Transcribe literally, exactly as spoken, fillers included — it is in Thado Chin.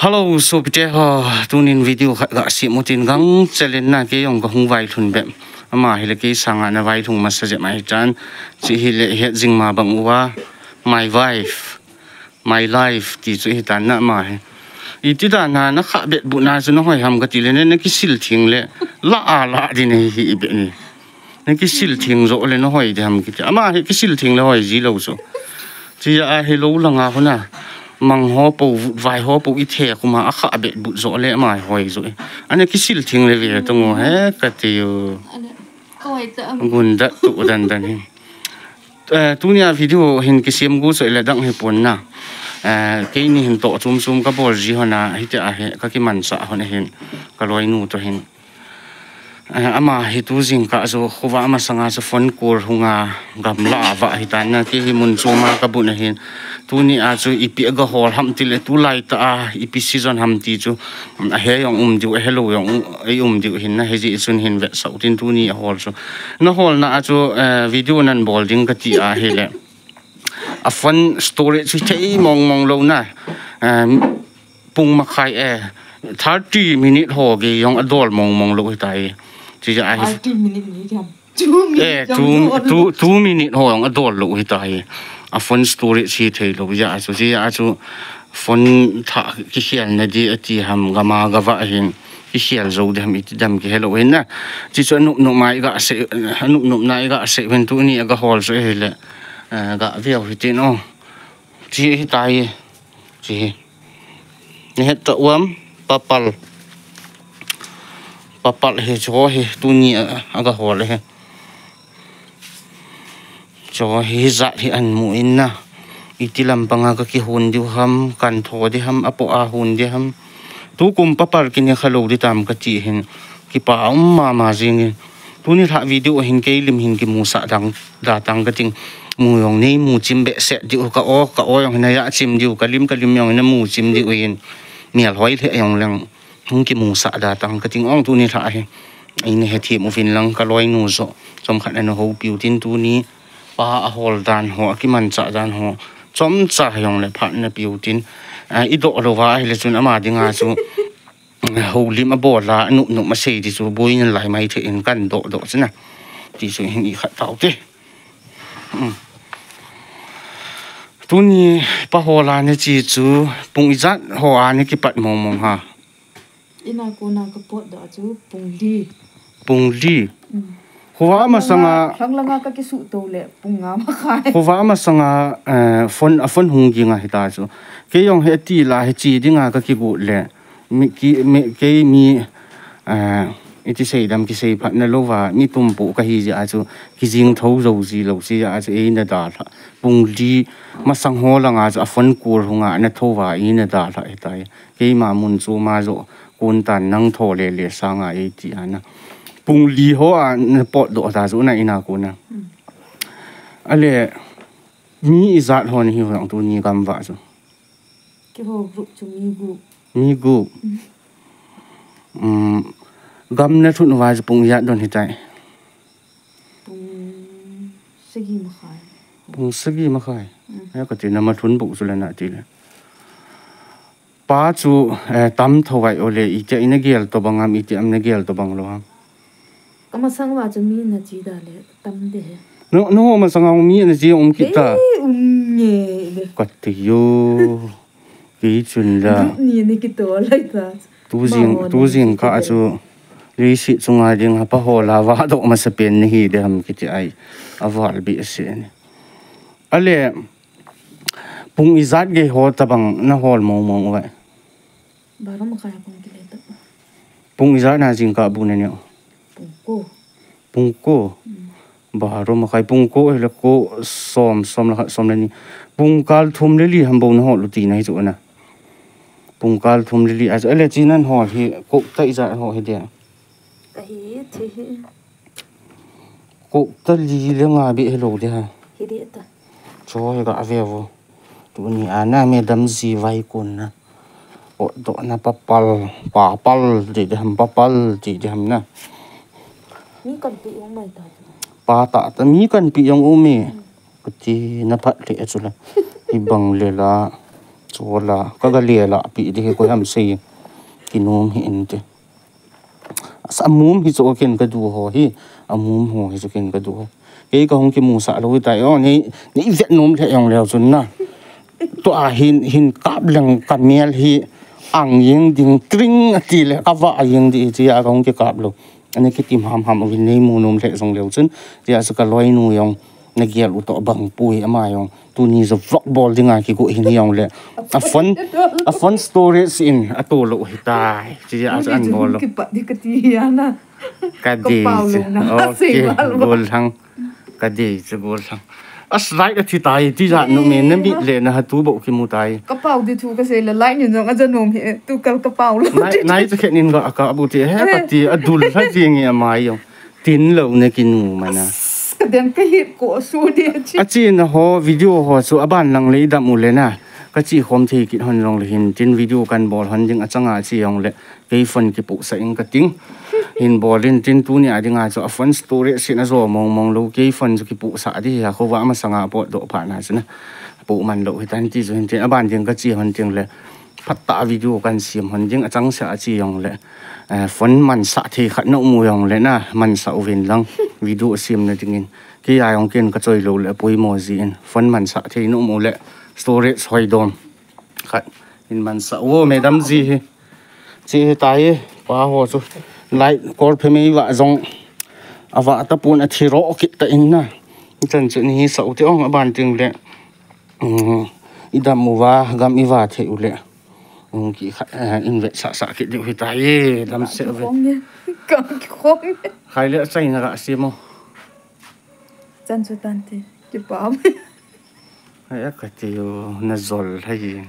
Hello, sopite ho, tunin video khat gasem utin gangchel in na, kei jong kahung vailhun bep. Ama hile kei sanga ana vailhung masa jep ahi tan. Chi hile het jing ma bang uva, my wife, my life ti chu hitan na ama hi. Iti dan a na khah bet bu na chu na hoi ham kati le, na kisil theng le, la a la di na hi hi i be ni. Na kisil theng jo le na hoi di ham kiti. Ama hi kisil theng le hoi ji lou chu. Chi a hi lou langa huna. Mang ho po, vai ho po i the kuma a khah bet bu jo le ama hoi jo. Ana kisil theng le ve tong he kati u. Ana, kawai ta am. Gun dat tu dan dan hi. Eh, tunia video hin kisem gu chu le dang hi pon na. Eh, keini hin to chum chum ka bol ji hona, hiti a hi ka kimansa hona hin ka loinu to hin. Eh, ama hi tu jingkah chu khovah masanga chu phone call hunga gamla a vah hitan na, kei hi mun choma ka bu na hin. Tunia chu ipi aga hol ham ti le tulai ta a, ipi season ham ti chu, a he jong um diu, a he lou jong um, ei um diu hin na, hijeh chun hin vetsah utin tuni a hol chu. Na holna a chu, eh, video nan bol ding kati a hile. A phone storage chu thei mong mong lou na. Eh, pung makhai e, thirty minute ho gei jong a dol mong mong lou hitai. Chi ja a hi. Thirty minute ni kiam. Two minute Eh, jong two, dol. Two, two minute ho jong a dol lou hitai. A phone storage hi thei lou ja chu, chi ja chu phone tha kikhel na di ati ham, gama gavah hin kikhel jo di ham iti dam kihe lou hin na. Chi chu anup nup mai ga se, anup nup nai ga se hin tuni aga hol chu hile. Eh, ga veu hitin o. Chi hitai. Chi hi. Ni het ta uam, papal. Papal hi chu hi tuni a, aga hol hi. Chu hi jat hi an mu in na. Iti lampanga ka kihon diu ham, kan tho di ham, apo a hon di ham. Tukum papal kine kha lou di tam kati hin. Kipa um mama jingin. Tuni lha video hin kei lim hin kimusah dang, da tang kating. Mu jong nei mu chim behseh diu ka o, ka o jong hin a ya chim diu, ka lim, ka lim jong hin a mu chim diu hin. Mial hoi le jong leng. Hung kimusah da tang kating ong tuni lha hi. Ei ne he thim uvin lang ka loinu jo. Chomkhat na houpi utin tuni. Pa a hol dan ho, a kimanchah dan ho. Chomcha jong le phat na pi utin. Ah, i doh lou va hile chun ama dinga chu. Houlim a bol a, nup nup a sei ti chu, buai nalai mai thei in kan doh doh chu na. Ti chu hin i khat tau te. Hmm. Tuni pa hol a ne chi chu, pung ijat ho a ne kipat mong mong ha. Ina kona ka potdoh chu, pung li. Pung li. Hmm. Khovah masanga, langa, langa ka kisuh to le, pung nga makhai. Khovah masanga, eh, phone, a phone hung ging a hita chu. Kei jong hi ati la hi chi dinga ka kigot le. Mi ki, mi, kei mi, eh, iti sei dam kisei phat na lou va, mi tum pu ka hi jeh a chu, kijing tho jo ji lou jeh a chu, ei na dalha. Pung li masang ho langa chu, a phone call hunga na tho va, ei na dalha hitai. Keima mun chu ma jo, kun tan nang tho le le sanga ei ti ana. Pung li ho a na potdoh ta chu na ina kona. Hmm. Ale, mi ijat ho ni hi ho jong tuni gam va chu. Keiho group chu mi gup. Mi gup. Mm. Um, gam na thun uva chu pung ijat don hitai. Pung sagi makhai. Pung sagi makhai. Mm. Ai, kati na ma thun bu chu le na ti le. Pa chu, eh, tam tho vai o le, iti a ina gel to bang am, iti am na gel to bang lou ham. Ka masang va chu mi na chi da le, tam de he. No, no, masang a mi na chi um kit ta. Ei, um nge le. Kati yo. Kei chun la. Group ni ni kito lai ta. Tu jing, tu jing ka chu. Leiset chunga ding ha pa hol a va doh masa pen ni hi de ham kiti ai. A val behseh ni. Ale, pung ijat gei ho tabang na hol mong mong uve. Baro makhai pung kile ta. Pung ijat na jingkah bu na neo. Pung ko. Pung ko. Mm. Baro makhai pung ko, hile ko som, som le khat, som le ni. Pung kal thum le li ham bou na hol u ti na hi chu na. Pung kal thum le li, a, ale chi nan hol hi, ko ta ijat ho hi de. Ahi, thi hi. Ko ta li le nga be hello de ha. Hi de ta. Cho hi ga ve vo. Tuni a na madam ji vai kun na. Potdoh na papal, papal, ti de ham papal, ti de ham na. Mi kan pi jong mai ta. Pa ta ta mi kan pi jong um e. Hmm. Kati na phat le chu la. Hi bang le la. Chola, ka ga lela pi di hi ko ham sei. Kinom hi inte. Asa amum hi chu ken ka du ho hi. Amum ho hi chu ken ka du ho. Kei ka hung kimusah lou tai o ni, ni vet nom le jong leu chun na. Tua hin, hin kap leng ka mel hi ang jeng ding tring ati le ka va jeng di ti a ka hung kikap lou. Ani kitim ham ham uvin nei mu nom le jong leu chun. Tia chu ka loinu jong na gel u toh bang pui ama jong. Tuni jo vlog bol dinga kigo hin jong le. A phone, a phone storage in a to lou hi tai. Tia chu an bol lou. Kipat di ka ti ana. Ka di. Ka pau lou na. Okay, sei bal bal. Gol hang. Ka di chu gol hang. As light a thi tai, ti ja nu me na mit le na ha tu bo kimu tai. Ka pau di thu ka sei le light ni jong a ja nom hi, tu kal ka pau lou. Nai, nai cha khen in ga ka bu ti he ka ti a dul la ji nge a mai jong. Tin lou na kinu mana. Ka den ka hit ko su di chi. A chi na ho video ho chu a ban lang le i dam u le na. Ka chi khom thei kit hon jong le hin tin video kan bol hon ding a changa chi jong le. Kei phone kipuhsah in ka ting. Hin bol in tin tuni a dinga chu a phone storage sin a jo mong mong lou. Kei phone chu kipuhsah di hi a khovah masanga potdoh phat na chu na. Puh man lou hi tan ti chu hin tin a ban ding ka chi hon ting le. Phat ta video kan siam hon ding a chang sa a chi jong le. Eh, phone mansah thei khat na um u jong le na. Mansah uvin lang video siam na dingin. Kei a jong ken ka choi lou le poimo ji in. Phone mansah thei na um u le storage hoi dom. Khat in mansah u madam ji hi. Chi hi tai pa ho chu. Light kol phe mei va jong. A va ta pun a thi ro kit ta in na. Chan chu ni hi sa u ti ong a ban ting le. Um, i dam u va, gam i va thei u le. Um, ki kha, eh, in vet sa sa kit diu hi tai, dam se ve. Khong e. Khong e. Khai le chai na ga si mo. Chan chu tan ti. Ki pa. Hai a ka ti u na jol hai.